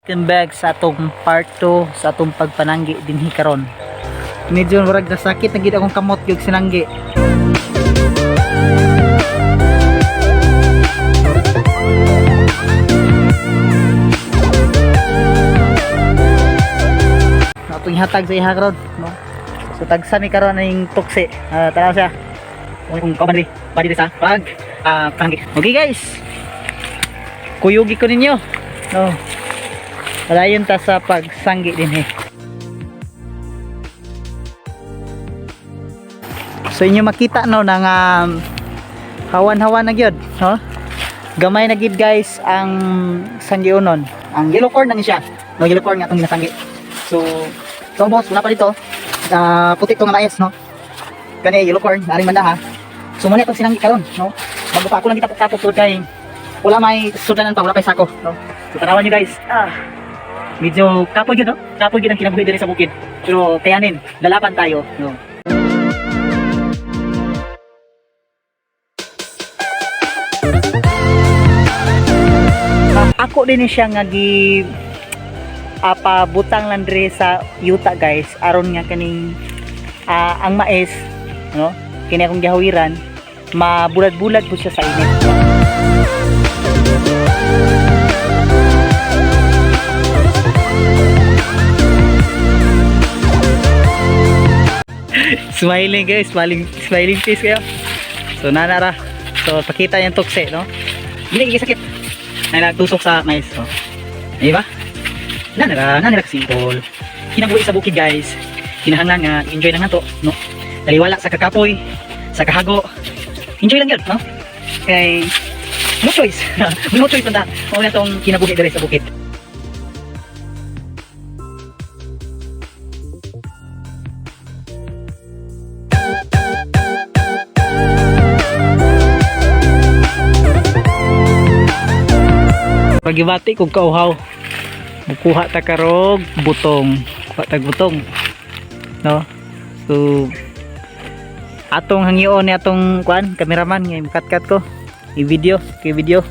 Welcome back sa atong part 2 sa atong pagpananggi dinhi karon. Medyo murag nasakit na gid akong kamot yung sinanggi. No, atong ihatag sa iha karon, no. So tagsa mi karon ning tuksi. Ah, tanaw siya. Kung kauban diri, bali diri sa pag pananggi. Okay guys. Kuyugi ko ninyo. No. Padayon ta sa pagsanggi din eh. So inyo makita no na nga hawan-hawan na gyud, no? Gamay na gid guys ang sanggiunon. Ang yellow corn na ni siya. No, yellow corn nga atong ginasanggi. So, so boss, wala pa dito. Ah, puti to nga mais, no? Kani yellow corn, naring banda ha. So muna itong sinanggi karon, no? Bago pa ako lang gitapok-tapok tungod kay wala may sudlanan pa, wala pa sako, no? So tanawan niyo guys. Ah, medyo kapoy gyud, no? Kapoy gyud ang kinabuhi diri sa bukid. Pero kayanin, lalaban tayo, no? Ako din ni siya nga gi pabutang lang diri sa yuta guys, aron nga kaning ang mais, no, kini akong gihawiran, mabulad-bulad po siya sa init. Smiling guys, smiling smiling face kayo. So nanara. So pakita yung tukse, no? Dili sakit. Ay nagtusok sa mais, oh. Di ba? Nanara, nanara simple. Kinabuhi sa bukid guys. Kinahanglan nga enjoy lang nato, no? Daliwala sa kakapoy, sa kahago. Enjoy lang yun, no? Kay no choice. No choice man ta. Mao na tong kinabuhi diri sa bukid. Pagibati kog kauhaw. Mukuha ta karog butong. Kuha tag butong. No? So atong hangyoon ni atong kuan cameraman nga kat ko. I-video, kay video.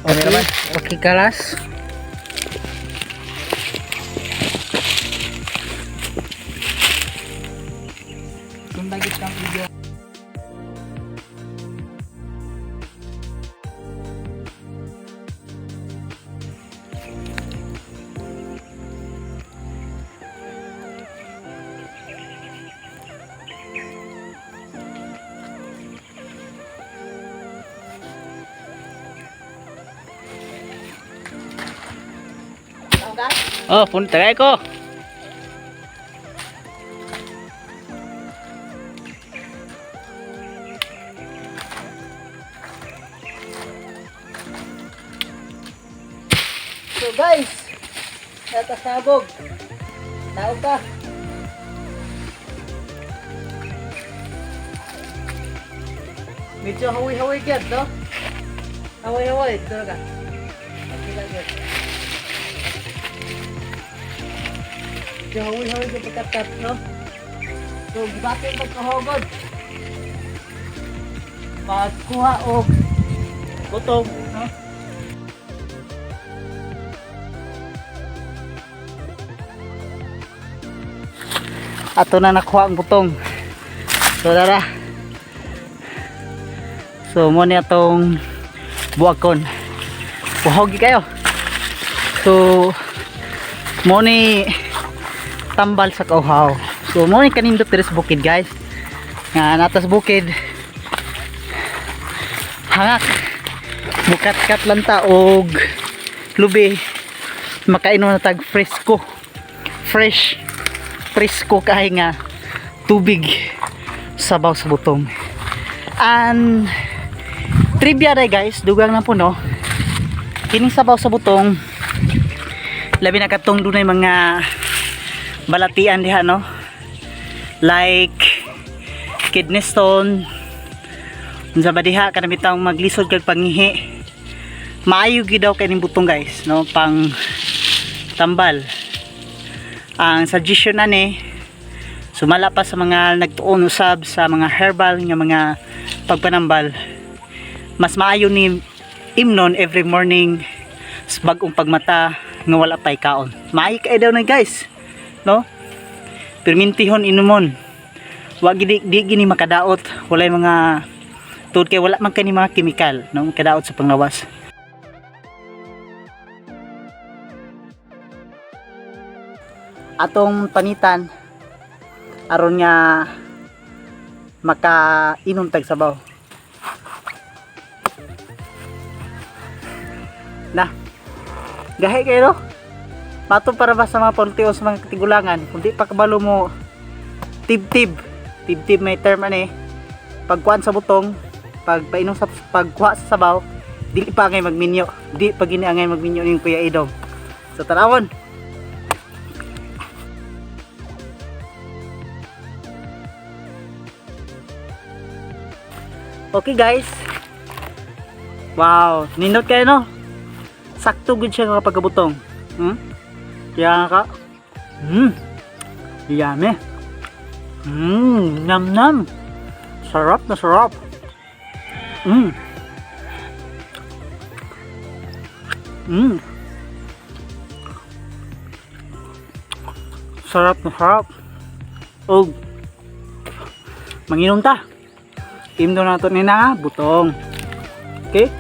Cameraman. Okay, kalas. Sundan gid kang video. Oh, punta tagay ko. So guys, natasabog. Tao ka. Medyo hawi-hawi gyud, no? Hawi-hawi, dito ka. Makita gyud. Medyo hawi-hawi gyud pagkatat, no? So, gibati pagkahogod. Pagkuha og butong, no? Ato na nakuha ang butong. So tara. So mo ni atong buakon. Buhog kayo. So mo ni tambal sa kauhaw. So mo ni kanindot diri sa bukid guys. Nga natas bukid. Hangak. Mukat-kat lang ta og lubi. Makainom na tag fresco. Fresh presko kay nga tubig sabaw sa butong. And trivia day guys, dugang lang po no. Kining sabaw sa butong labi na katong dunay mga balatian diha no. Like kidney stone, unsa ba diha kanang bitawng maglisod kag pangihi. Maayo gid daw kining butong guys no, pang tambal. Ang suggestion na ni sumala pa sa mga nagtuon usab sa mga herbal nga mga pagpanambal, mas maayo ni imnon every morning sa bagong pagmata. nga wala pa'y kaon. Maay kay daw na, guys. No? Permintihon inumon. Wa gidi di gini makadaot, walay mga tuod kay wala man kani mga kemikal, no, makadaot sa panglawas. Atong panitan aron nga makainom tag sabaw. Na. Gahi kayo, no? Mato para ba sa mga pultios, sa mga katigulangan, kung di pa kabalo mo tib-tib. Tib-tib may term ani. Pagkuan sa butong, pagpainom sa pagkuha sa sabaw, dili pa angay magminyo. Di pa gini angay magminyo ning Kuya Idong. So tanawon. Okay, guys. Wow, nindot kayo, no? Sakto gud siya nga pagkabutong. Kaya nga ka. Yummy. Nam nam. Sarap na sarap. Sarap na sarap. Og manginom ta. Imdo na to ni na butong. Okay?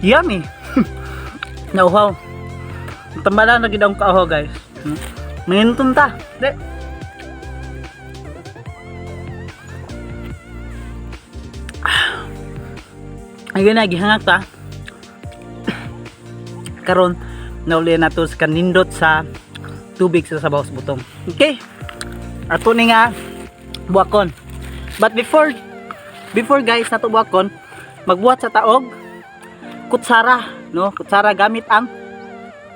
Yummy. Nauhaw. Tambala na gid ang kauhaw, guys. Manginom ta. Di. Ayun na, gihangak ta. Karon, nauli na to sa kanindot sa tubig sa sabaw sa butong. Okay? Ato ni nga buwakon. But before guys nato buwakon, magbuhat sa taog kutsara, no? Kutsara gamit ang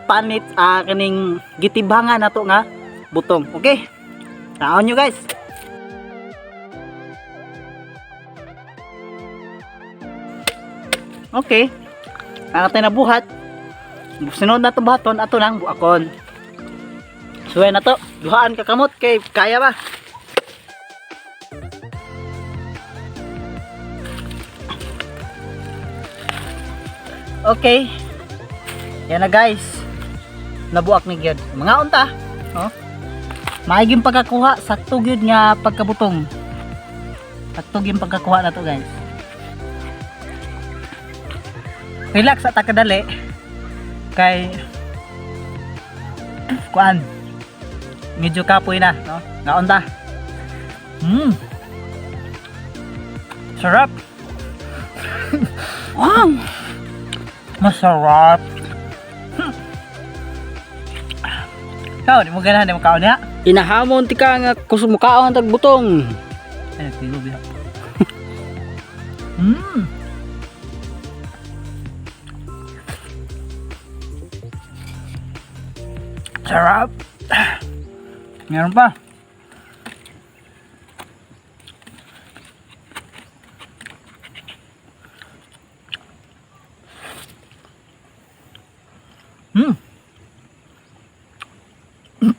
panit, kaning gitibangan nato nga butong. Okay? Taon nyo, guys. Okay. Ang atay na buhat. Sunod na itong buhaton, ato nang buakon. Suway na to. Duhaan ka kamot kay kaya ba? Okay. Yan na, guys. Nabuak ni gyud. Mga unta. Oh. Maiging pagkakuha, sakto gyud nga pagkabutong. Sakto gyud pagkakuha na to, guys. Relax at kadali kay kuan medyo kapoy na, no? Ngaon ta. Sarap. Wow. Masarap. Ikaw, di mo ganahan, di mo kaon niya. Inahamon ti ka nga kusog mukaon tag butong. Ay, nagtigo biya. Sarap. Meron pa.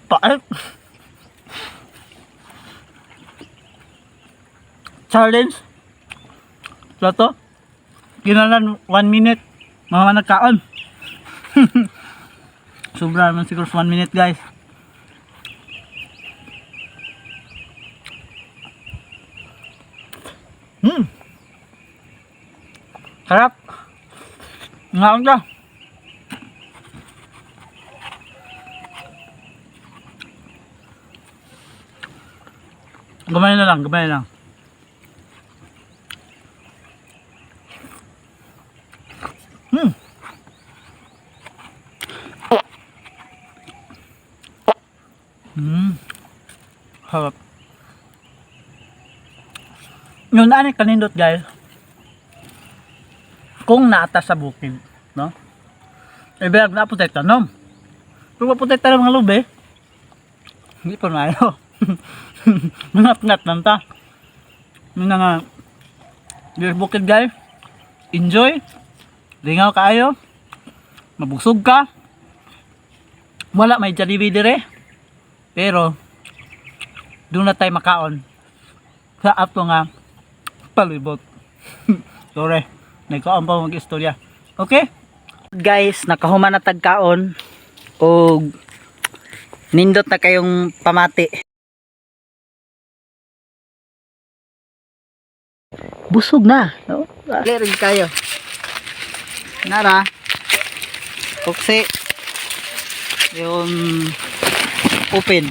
Pait. Challenge. So to, ginalan 1 minute. Mga nagkaon. Sobra naman siguro 1 minute, guys. Sarap. Ngaon ka. Gamay na lang, gamay na lang. Harap. Yun na kanindot, guys. Kung naata sa bukid, no? Eh, berag na po tayo tanom. Kung po tayo tanom mga lube, hindi pa maayo. Mangat-ngat lang ta. Yun na nga, dito sa bukid, guys. Enjoy. Lingaw kaayo. Mabusog ka. Wala may Jollibee dire. Pero, Doon na tayo makaon sa ato nga palibot. Sorry, nagkaon pa mag-istorya. Okay? Guys, nakahuman na tagkaon og nindot na kayong pamati. Busog na, no? Clear kayo. Nara. Tuksi. Yung open.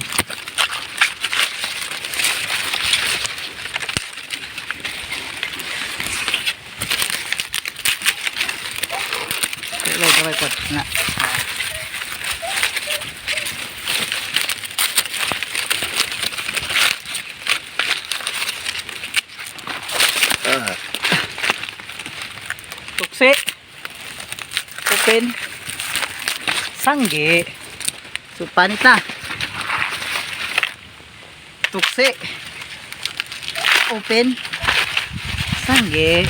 Wait, wait, wait. Na. Tuksi. Open. Sangge. So, panit na. Tuksi. Open. Sangge.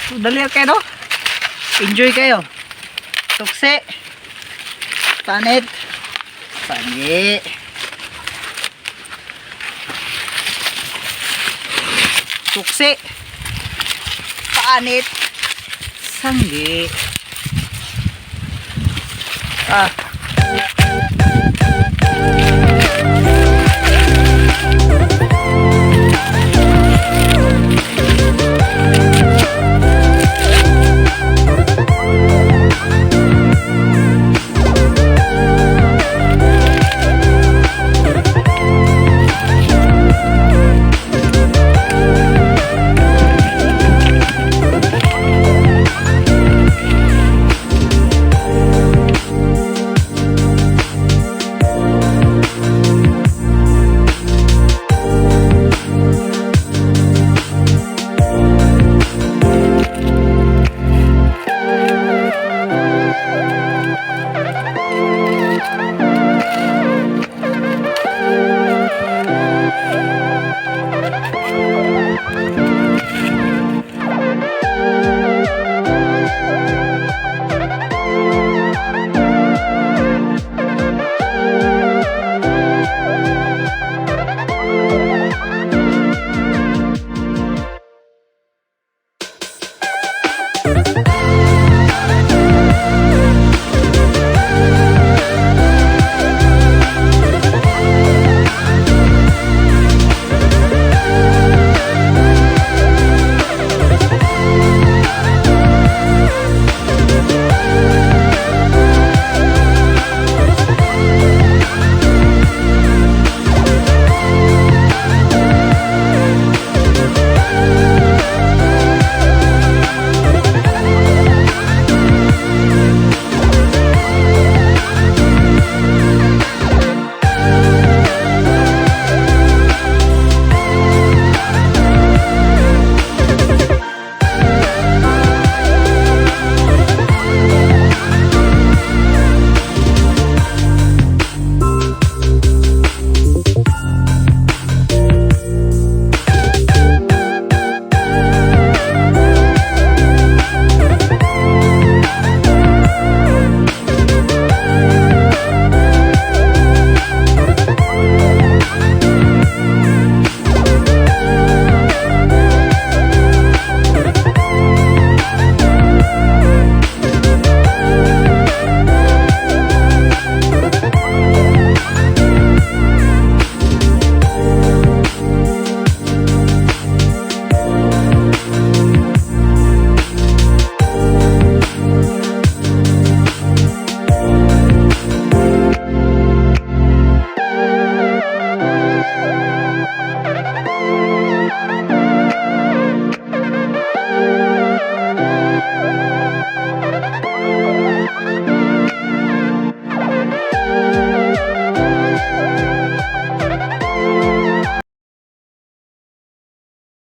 So, dali kayo, no? Enjoy kayo. Tuksi. Panit. Sangge. Tuksi. Panit. Sangge. Ah.